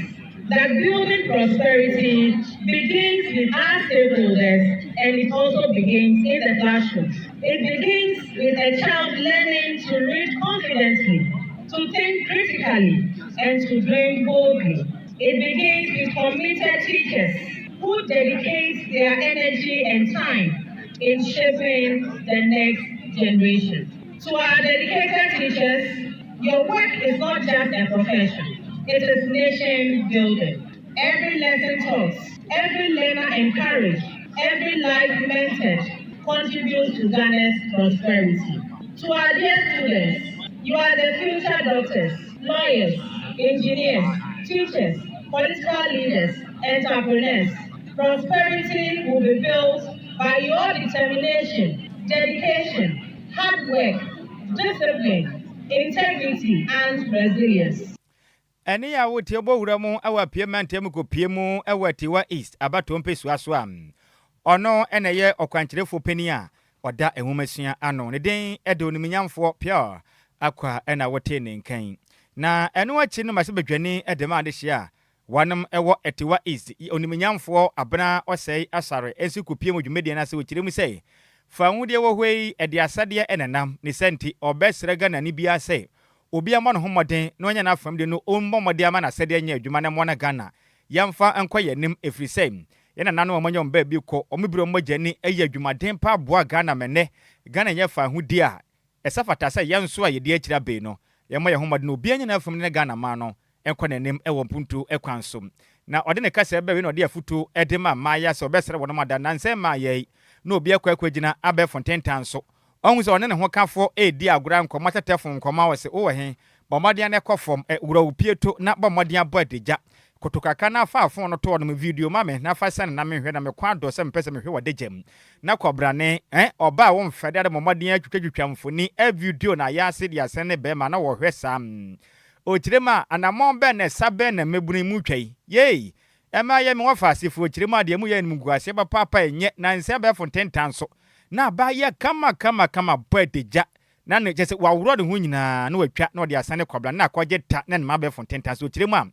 that building prosperity begins with our stakeholders and it also begins in the classrooms. It begins with a child learning to read confidently, to think critically, and to dream boldly. It begins with committed teachers who dedicate their energy and time in shaping the next generation. To our dedicated teachers, your work is not just a profession, it is nation building. Every lesson taught, every learner encouraged, every life mentored contributes to Ghana's prosperity. To our dear students, you are the future doctors, lawyers, engineers, teachers, political leaders, entrepreneurs. Prosperity will be built by your determination, dedication, hard work, discipline, integrity, and resilience. Ɛnne a wotie bɔ wura mu wɔ Apue mantam kɔpue mu wɔ Atiwa East abatoɔ mpesua so a ɔno na ɛyɛ ɔkwankyerɛfoɔ panin a ɔda nwomasua ano. Ne din de Onimnyamfoɔ Pierre Akwa na wotee ne nka yi. Na ɛno akyi no mmarahyɛbadwani de ma adehyeɛ a wɔnom wɔ Atiwa East yi Onimnyamfoɔ Abena Osei Asare nso kɔpue mu dwumadie no ase. Ɔkyerɛ mu sɛ fawohodie wɔ hɔ yi ɛde asɛdeɛ na ɛnam, ne saa nti ɔbɛsrɛ Ghanani biara sɛ. Obiara mmɔ ne ho mmɔden na ɔnyɛ n'afam de no ɔmmɔ mmɔden ama n'asɛdeɛ nyɛ adwuma na mmoa na Ghana yɛmfa nkɔ yɛn anim ɛfiri sɛ yɛn nananom a wɔanya wɔn baabi kɔ, wɔn bere wɔn mogya ani yɛ adwumaden paa boa Ghana ma ɛnnɛ Ghana nyɛ faahodi a ɛsɛ fata sɛ yɛn nso a yɛdi akyire abɛi no yɛmmɔ yɛn ho mmɔden na obiara nyɛ n'afam de ne Ghana man no nkɔ n'anim wɔ mpuntuo kwan so. Na ɔde ne kasa bɛwie na ɔde afutuo de ma mmayewa sɛ ɔbɛsrɛ wɔnom ada nnansa mmaeɛ yi na obi akɔ akɔgyina abɛɛfo ntentan so. Ɔhu sɛ ɔne ne hokafoɔ redi agorɔ a nkɔmmɔ tetɛfo nkɔmmɔ a ɔse wowɔ he? Bɔ mmɔden ara na kɔ fam, wura wo pieto na bɔ mmɔden abɔ adagya. Koto kakra na fa fon no to hɔ nom video ma me na fa sɛne na menhwɛ na me kɔn adɔ sɛ mepɛ sɛ mehwɛ w'adagya mu. Na kɔbrane, eh, ɔbaa a womfɛre ade bɔ mmɔden atwitwatwitwa mfoni, video na ayɛ ase de asɛne bɛɛma na wɔhwɛ saa. Okyerɛ mu a, anammɔn bɛn na ɛsa bɛn na mmabunu yi mu retwa yi? Yei! Ɛma ɛyɛ me wɔfa asefoɔ kyerɛ mu a deɛ moyɛ animguaseɛ papaapa ɛnyɛ na nsɛ abɛɛfo ntentan so na aba ayɛ kama kama kama bɔ adagya na ne kyerɛ sɛ waworɔ ne ho nyinaa na watwa na ɔde asane kɔbla na akɔgye ta na ne ma abɛɛfo ntentan so kyerɛ mu a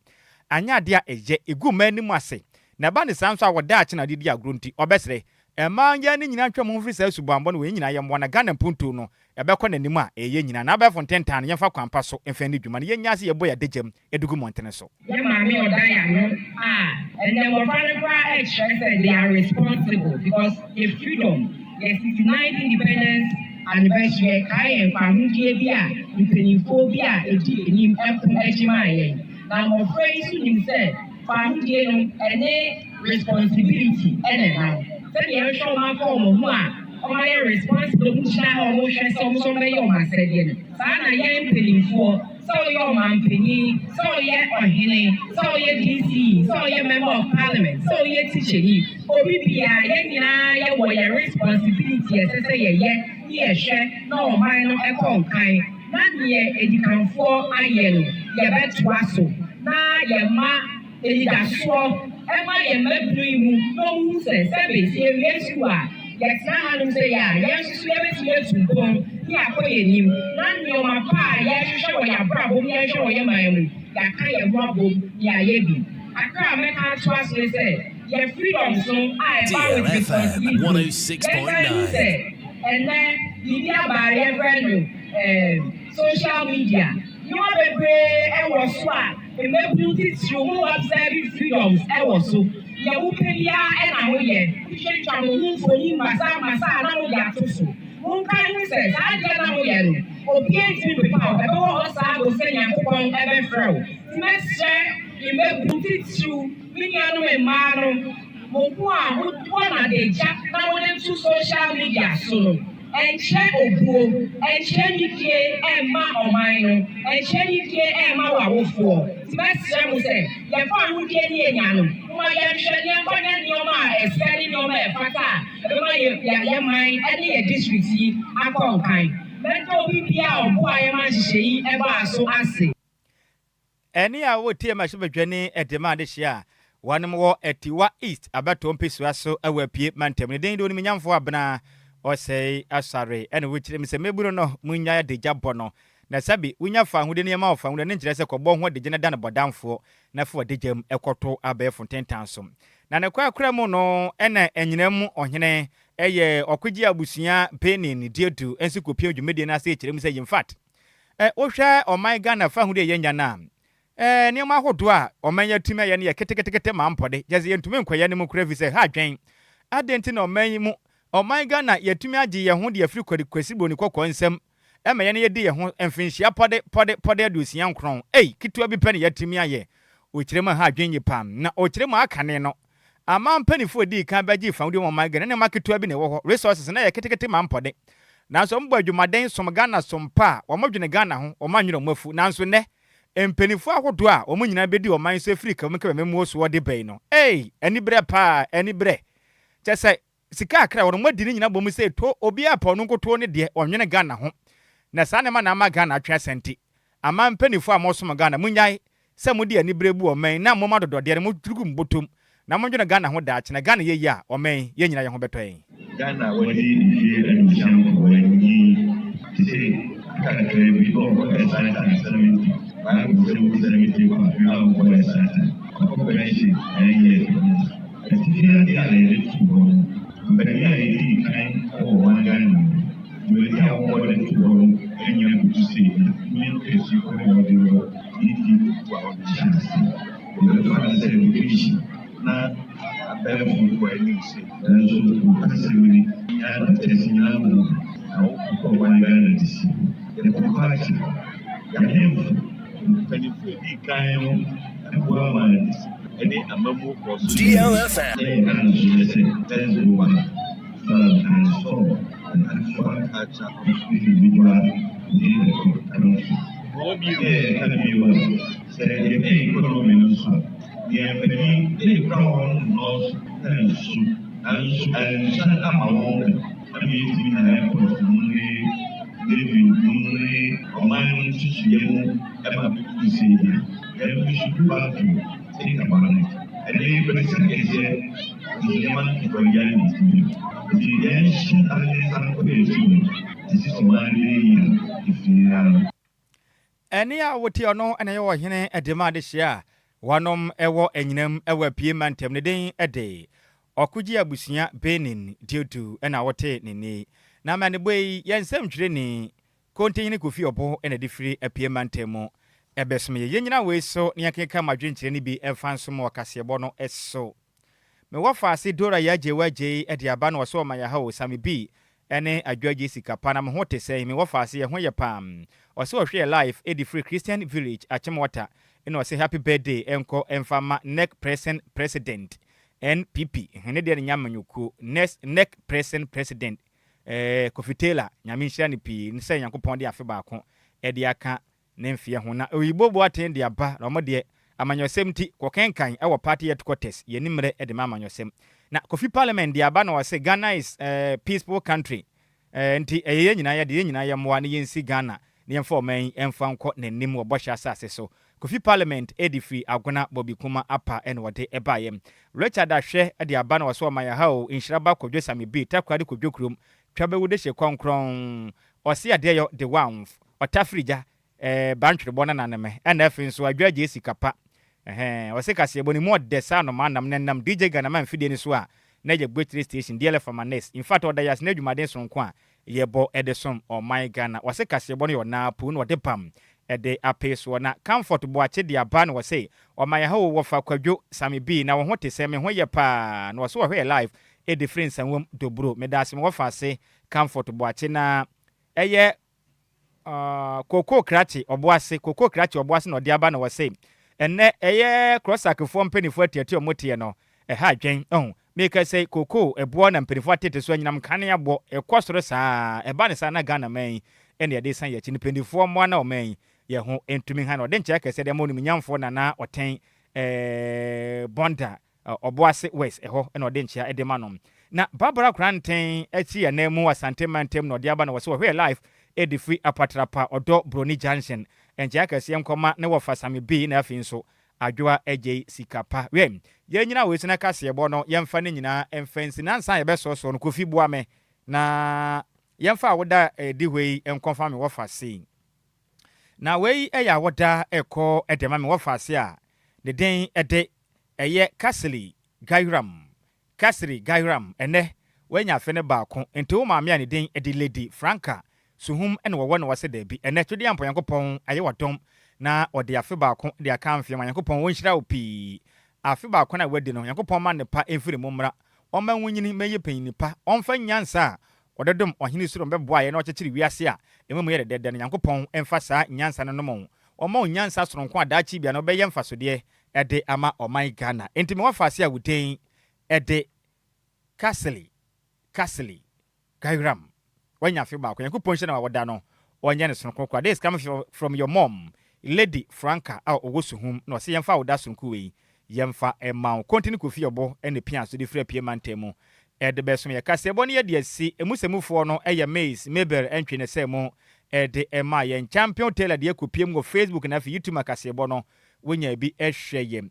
anyɛ adeɛ a ɛyɛ ɛgu mmaa anim ase na ɛba ne saa nso a wɔ daakye na ɔde di agorɔ nti ɔbɛsrɛ mmaa yɛn ne nyinaa ntwa mo ho mfiri saa subammɔ no wɔ yɛn nyinaa yɛmmoa na Ghana mpuntuo no Ɛbɛkɔ n'anim a, ɛyɛ yɛn nyinaa. N'abɛɛfo ntentan no, yɛmfa kwan pa so mfa nni dwuma, na yɛnnyae sɛ yɛbɔ yɛn adagya mu de gu mmɔntene so. Yɛn maame a ɔda yɛn ano a ɛnɛ mmɔfra no koraa ɛkyerɛ sɛ they are responsible because yɛ freedom, yɛ 69th independence anniversary ɛkae yɛn fahodie bi a mpaninfoɔ bi a ɛdi anim ɛko gye maa yɛn. Na mmɔfra yi nso nim sɛ fahodie no ɛne responsibility ɛna ɛnam. Sɛdeɛ yɛhwɛ wɔn afa wɔn ho a wɔayɛ responsible, wɔgyina hɔ a wɔhwɛ sɛ wɔn nso wɔbɛyɛ wɔn asɛdeɛ no, saa na yɛn mpanimfoɔ, sɛ woyɛ ɔmanpanin, sɛ woyɛ ɔhene, sɛ woyɛ DCE, sɛ woyɛ member of parliament, sɛ woyɛ tikyani, obi biara, yɛn nyinaa yɛwɔ yɛn responsibility a ɛsɛ sɛ yɛyɛ ne yɛhwɛ na ɔman no kɔ nkan, na neɛ adikanfoɔ ayɛ no yɛbɛtoa so na yɛma Anidasoɔ ma yɛn mmabunu yi mu na wɔhu sɛ sɛbe sɛ yɛwie sukuu a, yɛtena hanom sɛ yɛ a, yɛn nso so yɛbɛtumi atu mpɔn ne yɛakɔ yɛn anim na nnoɔma pa a yɛhwehwɛ wɔ yɛn abrabɔ mu, yɛhwehwɛ wɔ yɛn man mu, yɛaka yɛn ho abom na yɛayɛ bi. Kakra a mɛka atoa so ne sɛ, yɛn freedoms no a ɛba with DLFM responsibility no, yɛnsan nhu 106.9. sɛ ɛnnɛ biribi aba a yɛfrɛ no ɛɛm social media. Nneɛma bebree wɔ so a mmabunu titiriw mo observe freedoms wɔ so. Nea mopɛ biara na moyɛ. Motwitwa mo ho mfoni mbasambasa na mode ato so. Monkae nhu sɛ saa adeɛ no a moyɛ no, obiara ntumi mpepa wo. Ɛbɛwɔ hɔ saa kosi sɛ Nyankopɔn bɛfrɛ wo. Nti mɛsrɛ mmabunu titiriw, me nuanom mmaa no, mo ho a mobɔ no adagya na mode to social media so no, Ɛnkyerɛ obuo, ɛnkyerɛ nidie ɛmma ɔman no, ɛnkyerɛ nidie ɛmma w'awofoɔ. Nti mɛsrɛ mo sɛ, yɛn fawohodie ne yɛnya no, momma yɛnhwɛ na yɛmfa nyɛ nnoɔma a ɛsɛ ne nnoɔma a ɛfata a ɛbɛma yɛ yɛ man ne yɛ district yi akɔ nkan. Mɛda obi biara a ɔboaeɛ ma nhyehyɛe yi baa so ase. Ɛnne a wotie ma hyɛbadwani de ma adehye a wɔnom wɔ Atiwa East abatoɔ mpesua so wɔ Apue mantam. Ne din de Onimnyamfoɔ Abena Osei Asare ɛna wokyerɛ mu sɛ mmabunu no munnyae adagya bɔ no na sɛbe wonya faahodi nneɛma wɔ faahodi no nkyerɛ sɛ kɔbɔ ho adagya na dan bɔdamfoɔ na fa w'adagya mu kɔto abɛɛfo ntentan so. Na ne korakora mu no ɛna anyina mu ɔhene ɛyɛ ɔkogye abusua Benin Diedu nso kɔpue dwumadie no ase kyerɛ mu sɛ yinfat Ɛ, wohwɛ ɔman Ghana fahu deɛ yɛnya no a, ɛ, nneɛma ahodoɔ a ɔman yi atumi ayɛ no yɛ ketekete ma mpɔde. Kyerɛ sɛ yɛntumi nkɔ yɛn anim koraa ɛfiri sɛ ɛha adwene. Adɛn nti na ɔman yi mu, ɔman Ghana, yɛatumi agye yɛn ho de afiri Kwadi Kwasi Broni Kɔkɔɔ nsam ma yɛn yɛdi yɛn ho mfinhyia pɔde pɔde pɔde 69? Ei, ketewa bi pɛ na yɛatumi ayɛ. Ɔkyerɛ mu a ɛha adwene yie paa. Na ɔkyerɛ mu a akane no, Aman mpanyimfo a edii kan bɛgyee fawdi wɔ ɔman Ghana nneɛma ketewa bi na ɛwɔ hɔ, resources, na ɛyɛ ketekete ma mpɔde. Nanso wɔbɔ adwumaden som Ghana som pa a wɔdwene Ghana ho, wɔn annwene wɔn afu. Nanso nnɛ, mpanyimfo ahodoɔ a wɔn nyinaa bedi ɔman so afiri Kawemka Amammuo soɔ de ba yi no, ei, aniberɛ paa, aniberɛ. Kyerɛ sɛ, sika kakra a wɔn adi no nyinaa bɔ mu sɛ to, obiara pɛ ɔno nkotoo ne deɛ, ɔnnwene Ghana ho. Na saa nneɛma na ama Ghana atwe asa nti, aman mpanyimfo a mosom Ghana, munnyae sɛ mode anibere bu ɔman yi na moma dɔdɔdeɛ no modwiri gu mo bɔtɔm na mondwene Ghana ho daakye na Ghana yɛ yie a, ɔman yi, yɛn nyinaa yɛn ho bɛtɔ yɛn. Ghana a wadi mfeɛ 69 yi te sɛ kakra bi na ɔkɔ ɛsatan 70 Bible sɛ wo 70 kɔ a na wokɔ ɛsatan ɔkɔ pension 9 years no atifi adeɛ a yɛde too hɔ no mpanin a yɛdii kan wɔ ɔman Ghana mu no dwumadi a wɔde too hɔ no nyɛ nkutu sei na tumi kɛsi kɔ. Yɛfa no sɛ education na abɛɛfo kɔ anim se, nanso nokwasɛm ni, yɛn adɔktɛs nyinaa wɔ mu na wokɔ ɔman Ghana de si. Yɛkɔ party, yɛn ahemfo, mpanyimfo a edii kan no boa maa ne amammuo kɔɔ so yie. DLFM. Na yɛka no nso ne sɛ, let's go back so that we can restore the actual culture of individual within the country. Sɛ yɛka no bio a, sɛ yɛka economy no nso a, deɛ mpanin na ekura wɔn nnɔɔso na nsu, nanso ansa ama wɔn da. Ɛna yɛtumi nya airport mu ne navy mu ne ɔman no nsusuiɛ mu ɛma bɛduru sei deɛ. Then we should go back to think about it. Ɛnɛ yɛpɛ sika kɛseɛ nso nneɛma no nketewa biara na ɛtumi yɛ. Nti yɛnhyɛ da ne nsa nkɔ yɛn akyi mu te sɛ ɔman no bɛyɛ yie a ɛfiri ara. Ɛnne a wote ɔno na ɛyɛ ɔhene de ma adehyeɛ a wɔnom wɔ anyinam wɔ apue mantam. Ne din de Ɔkogye Abusua Benin Diodu na wote ne nne yi. Na amanebɔ yi yɛ nsɛmtwerɛni Kontihene Kofi Ɔbo na ɛde firi apue mantam mu ɛbɛsom yɛ. Yɛnnyina wei so na yɛnkenka mo adwenkyerɛ no bi mfa nsom wɔ kaseɛbɔ no so. Me wɔfaase Dora Yaa Gyewaa Gyei de aba na ɔsɛ ɔma yɛha o Sammy B ne Adwoa Gyei sika pa na mo ho te sɛn me wɔfaase yɛ ho yɛ paa ɔsɛ ɔhwɛ yɛ live de firi Christian Village Achimota na ɔsɛ happy birthday nkɔ mfa ma Nec Pressing President NPP ne deɛ no nya amanyɔkuo Next Nec Pressing President eh Kofi Taylor Nyame nhyira no pii sɛ Nyankopɔn de afe baako de aka ne mfeɛ ho na Oyibo Boateng de aba na wɔn deɛ amanyɔsɛm nti kɔkenkan wɔ party headquarters yɛnni mmerɛ de ma amanyɔsɛm na Kofi Parliament de aba na ɔse Ghana is a peaceful country nti ɛyɛ yɛn nyinaa yɛde yɛn nyinaa yɛmmoa na yɛnsi Ghana na yɛmfa ɔman yi mfa nkɔ n'anim wɔ bɔhyɛ asase so Kofi Parliament de firi Agona Bobby Kuma Apa na ɔde baeɛ Richard Ahwɛ de aba na ɔse ɔman yɛ ha o Nhyira ba Kwadwo Sami B Takoradi Kwadwo Kurom Twa bɛwu de hye kɔnkrɔn Ɔse adeɛ yɔ de wanf Ɔtafiri gya eh Bantwerebɔ na naneme Ɛna afei nso adwo agye sika pa Ɛhɛn Ɔse kaseɛbɔ no mu ɔdɛ sɛ anomaa nam na ɛnam DJ Ghana man mfidie no so a na ɛyɛ Gbetre station DLF Amanes In fact ɔda yɛase n'adwumaden sononko a yɛbɔ de som ɔman Ghana Ɔse kaseɛbɔ no yɛ ɔnaa puu na ɔde bam de apee soɔ Na Comfort Boakye de aba na ɔse ɔman yɛ ha o Wɔfa Kwadwo Sammy B na wo ho te sɛn Me ho yɛ paa na ɔse ɔhwɛ yɛ live de firi Nsawam Dobro Medaase me wɔfa ase Comfort Boakye na ɛyɛ uh, Koko Krakye Ɔboase, Koko Krakye Ɔboase na ɔde aba na wɔse ɛnnɛ ɛyɛ Krɔsakfoɔ mpanimfoɔ atiatia ɔmo teɛ no ɛha adwen ɛho meka sɛ koko ɛboɔ na mpanimfoɔ atete so anyinam kanea boɔ ɛkɔ soro saa ɛba ne saa na Ghana man yi ɛna yɛde san yɛkyi no mpanimfoɔ mmoa na ɔman yi yɛ ho ntumi ha na ɔde nkyɛ kɛseɛ de ama onimnyamfoɔ Nana Ɔtɛn ɛɛ Bɔnda Ɔboase West ɛhɔ na ɔde nkyea de ma no. Na Barbara Koranteng akyi anan mu wɔ Asante mantam na ɔde aba na wɔse wɔhwɛɛ live de firi Apatrapa Ɔdɔ Broni Junction. Nkyea kɛseɛ nkɔma ne wɔfa Sammy B na afei nso Adwoa Agyei Sika Pa. Wɛ, yɛnyina wei so na kaseɛbɔ no yɛmfa ne nyinaa mfa nsi na ansa yɛbɛsoɔsoɔ no Kofi boa me na yɛmfa awoda a ɛdi hɔ yi nkɔfa me wɔfa sei. Na wei yɛ awoda ɛkɔ de ma me wɔfa ase a ne din de Ɛyɛ Kasli Gayram, Kasri Gayram, ɛnnɛ wanya afe no baako, nti wo maame a ne din de Lady Franca Suhum na wɔwɔ no ɔse daabi, ɛnnɛ Twedeampɔ Nyankopɔn ayɛ w'adom na ɔde afe baako de aka mfeɛ ma Nyankopɔn ɔnhyira wo pii, afe baako no a wadi no Nyankopɔn ma nnepa mfiri mu mmra, ɔmma nwonyini mmɛyɛ panyini pa, ɔmfa nyansa a ɔde dom Ɔhene Suro mbɛboa yɛn na ɔkyekyere wiase a emu mu yɛ dɛdɛɛdɛ no Nyankopɔn mfa saa nyansa no nnom wo, ɔmma wo nyansa sononko a daakye bia no wobɛyɛ mfasodeɛ de ama ɔman Ghana. Enti me wɔfaase a wo din de Kasili, Kasili, Gairam. Wanya afe baako. Nyankopɔn nhyira no ma wɔda no ɔnyɛ no sononko koraa. This is coming from your mom, Lady Franca a ɔwɔ Suhum na ɔse yɛmfa awoda sononko wei yɛmfa mma wo. Kontini Kofi Ɔbo ne pia so de firi Apue mantam mu de bɛsom yɛ. Kaseɛbɔ no yɛde asi emu sɛmufoɔ no yɛ Mace Mabel Antwi ne sɛ mu de ma yɛn. Champion Taylor deɛ kɔpiem wɔ Facebook na afei YouTube ma kaseɛbɔ no Wonya bi hwɛ yɛ.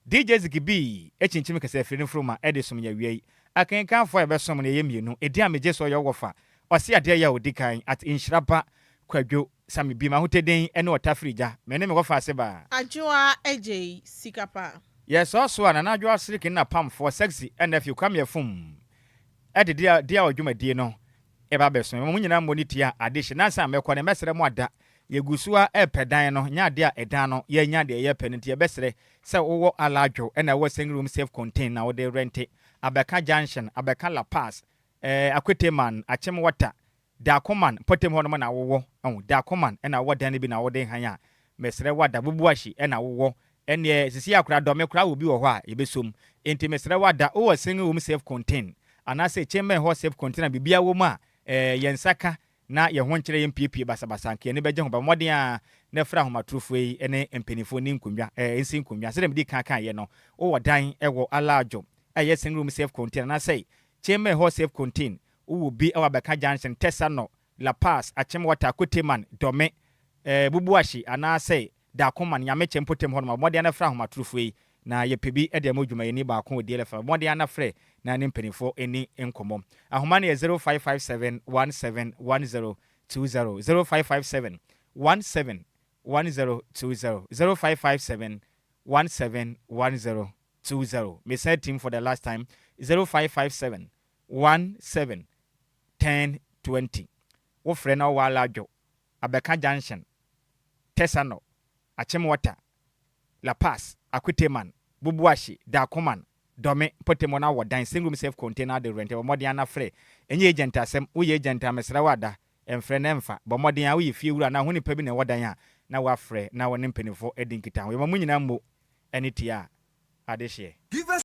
DJ Ziggy B kyinkyim kasafiri no mfuruma de som yɛn awia yi. Akenkanfo a yɛbɛsom no yɛyɛ mmienu. Edin a megye so yɛ Ɔwɔfa. Ɔse adeɛ yɛ a ɔdi kan at Nhyira Ba Kwadwo Sammy B. M'ahotɛdin ne Ɔtafiri Gya. Me ne me wɔfa ase baa. Adwoa Adjei sika pa. Yɛsɔɔ so a Nana Adwoa Siriki ne n'apamfoɔ Sexy ne afei Kwame Afum de Deɛ a Dwumadie no reba abɛso. Mo nyinaa mmɔ ne ti a adehye. Nansa a mɛkɔ no mɛsrɛ mo ada. Yɛgu so ara repɛ dan no, nyɛ adeɛ a ɛdan no yɛanya deɛ yɛpɛ no nti yɛbɛsrɛ sɛ wowɔ Alaadwo ɛna ɛwɔ single room self contain na wode rente, Abɛka junction, Abɛka La Paz, eh, Akweteman, Akyem Water, Dakoman mpɔtam hɔnom na wowɔ, ɛho, Dakoman ɛna wowɔ dan no bi na wode han a, mesrɛ wo ada, Bubuashi ɛna wowɔ, ɛneɛ sisi akora Dɔme koraa wɔ bi wɔ hɔ a yɛbɛsom, enti mesrɛ wo ada, wowɔ single room self contain anaasɛ chamber hɔ self contain a biribiara wɔ mu a, eh, yɛn nsa ka na yɛn ho nkyerɛ yɛn mpiepie basabasa anka yɛn ani bɛgye ho. Bɔ mmɔden ara na frɛ ahomatorofoɔ yi ne mpanimfoɔ nni nkonnwa, eh, nsi nkonnwa. Sɛdeɛ medii kan kaeɛ no, wowɔ dan wɔ Alaadjo a ɛyɛ single room self contained anaasɛ chamber hall self contained, wowɔ bi wɔ Abɛka Junction, Tesano, La Paz, Achimota, Koteman, Dome, eh, Bubuashi anaasɛ Dakoman, Nyamekyɛ mpɔtam hɔnom a, bɔ mmɔden ara na frɛ ahomatorofoɔ yi na yɛpɛ bi de ama odwumayɛni baako wɔ DLF a, bɔ mmɔden ara na frɛ na ne mpanimfoɔ nni nkɔmmɔ. Ahoma no yɛ 0557 17 10 20, 0557 17 10 20, 0557 17 10 20. Mesan tim for the last time, 0557 17 10 20. Wofrɛ na wowɔ Aladwo, Abɛka Junction, Tesano, Achimota, La Paz, Akweteman, Bubuashi, Dakoman, Dome, mpɔtam na wɔ dan, single room self contained ade rent, bɔ mmɔden ara na frɛ. Ɛnyɛ agent asɛm, woyɛ agent a mesrɛ wo ada, mfrɛ na ɛmfa. Bɔ mmɔden ara, woyɛ fie wura anaa ho nipa bi na ɛwɔ dan a, na woafrɛ na wɔne mpanimfoɔ adi nkitaho. Yɛma mo nyinaa mmo ne tia adehyeɛ.